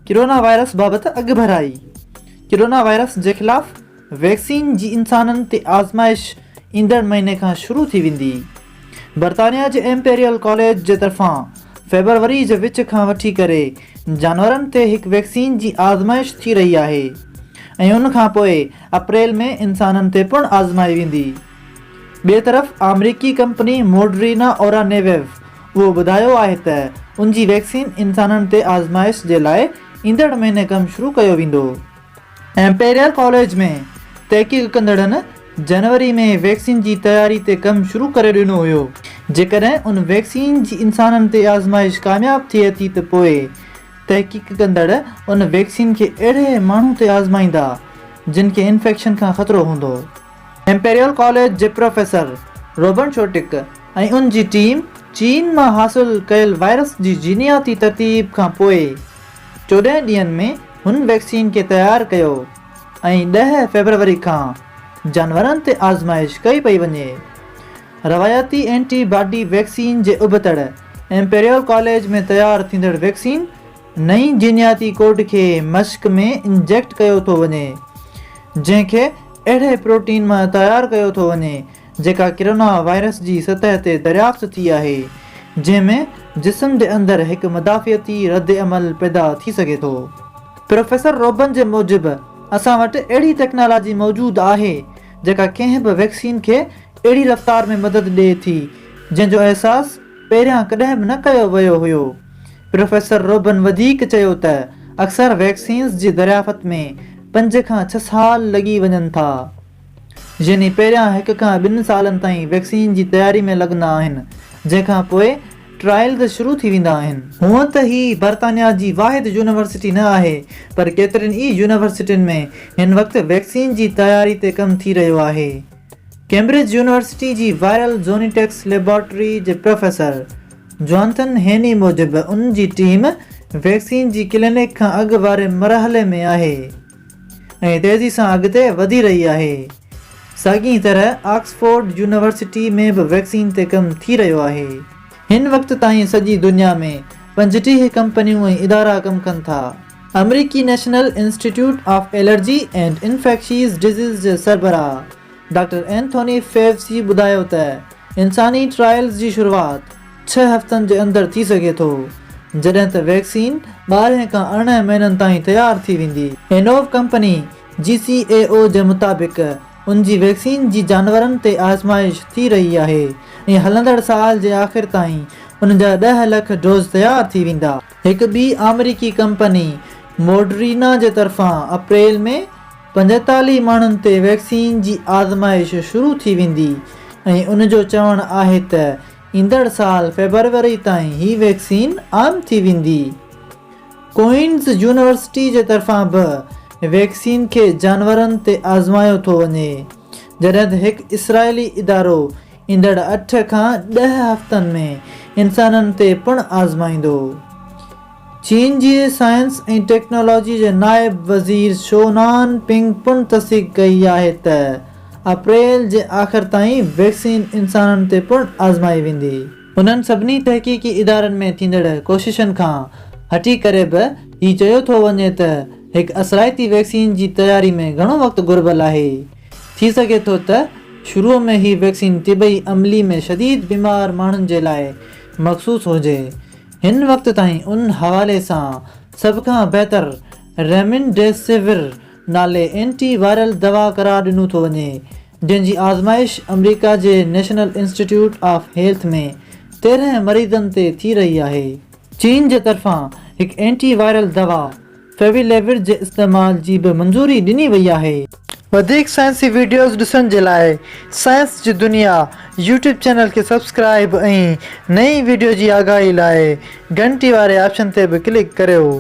Corona virus بابت اڳڀرائي، corona virus جي خلاف ويڪسين جي انسانن تي آزمائش ايندڙ مهيني کان شروع ٿي ويندي. برطانيا جي ايمپيريل ڪاليج جي طرفان فيبروري جي وچ کان وٺي ڪري جانورن تي هڪ ويڪسين جي آزمائش ٿي رهي آهي ۽ ان کان پوء اپريل ۾ انسانن تي پڻ آزمائي ويندي. ٻئي طرف آمريڪي ڪمپني موڊرينا اورانيويو اهو ٻڌايو آهي ته ان جي ويڪسين انسانن تي آزمائش جي لاء ايندڙ مهيني ڪم شروع ڪيو ويندو. ايمپيريل ڪاليج ۾ تحقيق ڪندڙن جنوري ۾ ويڪسين جي تياري تي ڪم شروع ڪري ڏنو هيو. جيڪڏهن ان ويڪسين جي انسانن تي آزمائش ڪامياب ٿئي ٿي ته پوء تحقيق ڪندڙ ان ويڪسين کي اهڙي ماڻهو تي آزمائيندا جن کي انفيڪشن کان خطرو هوندو. امپيريل ڪاليج جي پروفيسر روبن شوٽڪ ۽ ان جي ٽيم چين مان حاصل ڪيل وائرس جي جينياتي ترتيب کان پوء 14 ڏينهن ۾ هن ويڪسين کي تيار ڪيو ۽ 10 فيبروري کان جانورن تي آزمائش ڪئي پئي وڃي. روايتي اينٽي باڊي ويڪسين جي ابتڙ امپيريل ڪاليج ۾ تيار ٿيندڙ ويڪسين نئين جينياتي ڪوڊ کي مشڪ ۾ انجيڪٽ ڪيو ٿو وڃي، جنهن کي اهڙي پروٽين مان تيار ڪيو ٿو وڃي، جيڪا ڪرونا وائرس جي سطح تي دريافت ٿي آهي، جنهن ۾ جسم جي اندر هڪ مدافعتي رد عمل پيدا ٿي سگهي ٿو. پروفيسر روبن جي موجب، اسان وٽ اهڙي ٽيڪنالاجي موجود آهي، جيڪا ڪنهن به ويڪسين کي اهڙي رفتار ۾ مدد ڏئي ٿي، جنهن جو احساس پهريان ڪڏهن به نه ڪيو ويو هيو. پروفيسر روبن وڌيڪ چيو ته اڪثر ويڪسينز جي دريافت ۾ پنج کان ڇهه سال لڳي وڃن ٿا. يعني پهريان هڪ کان ٻن سالن تائين ويڪسين جي تياري ۾ لڳندا آهن جنهن کان پوء ٽرائلز شروع ٿي ويندا آهن. هونئن ته هي برطانيا جي واحد يونيورسٽي نه آهي پر ڪيترين ئي يونيورسٽين ۾ هن وقت ويڪسين جي تياري تي ڪم ٿي رهيو آهي. ڪيمبرج يونيورسٽي جي وائرل زونيٽڪس ليبارٽري جي پروفيسر جوانٿن هيني موجب ان جي ٽيم ويڪسين جي ڪلينڪ کان اڳ واري مرحلي ۾ آهي ۽ تيزي سان اڳتي وڌي رهي آهي. ساڳي طرح آڪسفورڊ يونيورسٽي ۾ به ويڪسين تي ڪم ٿي رهيو آهي. هن وقت تائين سڄي دنيا ۾ 35 ڪمپنيون ۽ ادارا ڪم ڪن ٿا. آمريڪي national institute of allergy and infectious disease جي سربراهه ڊاڪٽر اينٿوني فيوسي ٻڌايو ته انساني ٽرائلز جي شروعات ڇهه هفتن جي اندر ٿي سگهي ٿو جڏهن ته ويڪسين 12 کان 18 مهينن تائين تيار ٿي ويندي. اينوو ڪمپني جي سي اي او جي مطابق ان جي ويڪسين جي جانورن تي آزمائش ٿي رهي آهي ۽ هلندڙ سال جي آخر تائين ان جا 10 لک ڊوز تيار ٿي ويندا. هڪ ٻي آمريڪي ڪمپني موڊرينا جي طرفان اپريل ۾ 45 ماڻهن تي ويڪسين جي آزمائش شروع ٿي ويندي ۽ ان جو چوڻ آهي ته ايندڙ سال فيبروري تائين هي ويڪسين عام ٿي ويندي. ڪوئنز يونيورسٽي جي طرفان به ويڪسين کي جانورن تي آزمايو ٿو وڃي جڏهن ته هڪ اسرائيلي ادارو ايندڙ اٺ کان 10 هفتن ۾ انسانن تي پڻ آزمائيندو. چين جي سائنس ۽ ٽيڪنالاجي جي نائب وزير شو نان پنگ پڻ تصديق ڪئي آهي ته اپريل جي آخر تائين ويڪسين انسانن تي پڻ آزمائي ويندي. انهن سڀني تحقيقي ادارن ۾ ٿيندڙ ڪوششن کان هٽي ڪري به هي چيو ٿو وڃي ته هڪ اثرائتي ويڪسين جي تياري ۾ گهڻو وقت گهربل آهي. ٿي سگهي ٿو ته شروع ۾ هي ويڪسين طبي عملي ۾ شديد بيمار ماڻهن جي لاء مخصوص هجي. هن وقت تائين ان حوالي سان سڀ کان بهتر ريمڊيسيور نالي اينٽي وائرل دوا قرار ڏنو ٿو وڃي، جنهن جي آزمائش آمريڪا جي نيشنل انسٽيٽيوٽ آف هيلٿ ۾ 13 مريضن تي ٿي رهي آهي. چين جي طرفان هڪ اينٽي وائرل دوا فيويليور جي استعمال جي به منظوري ڏني وئي آهي. وڌيڪ سائنسي وڊيوز ڏسڻ جي لاء سائنس جي دنيا يوٽيوب چينل کي سبسڪرائيب ۽ نئين وڊيو جي آگاهي لاء گهنٽي واري آپشن تي به ڪلڪ ڪريو.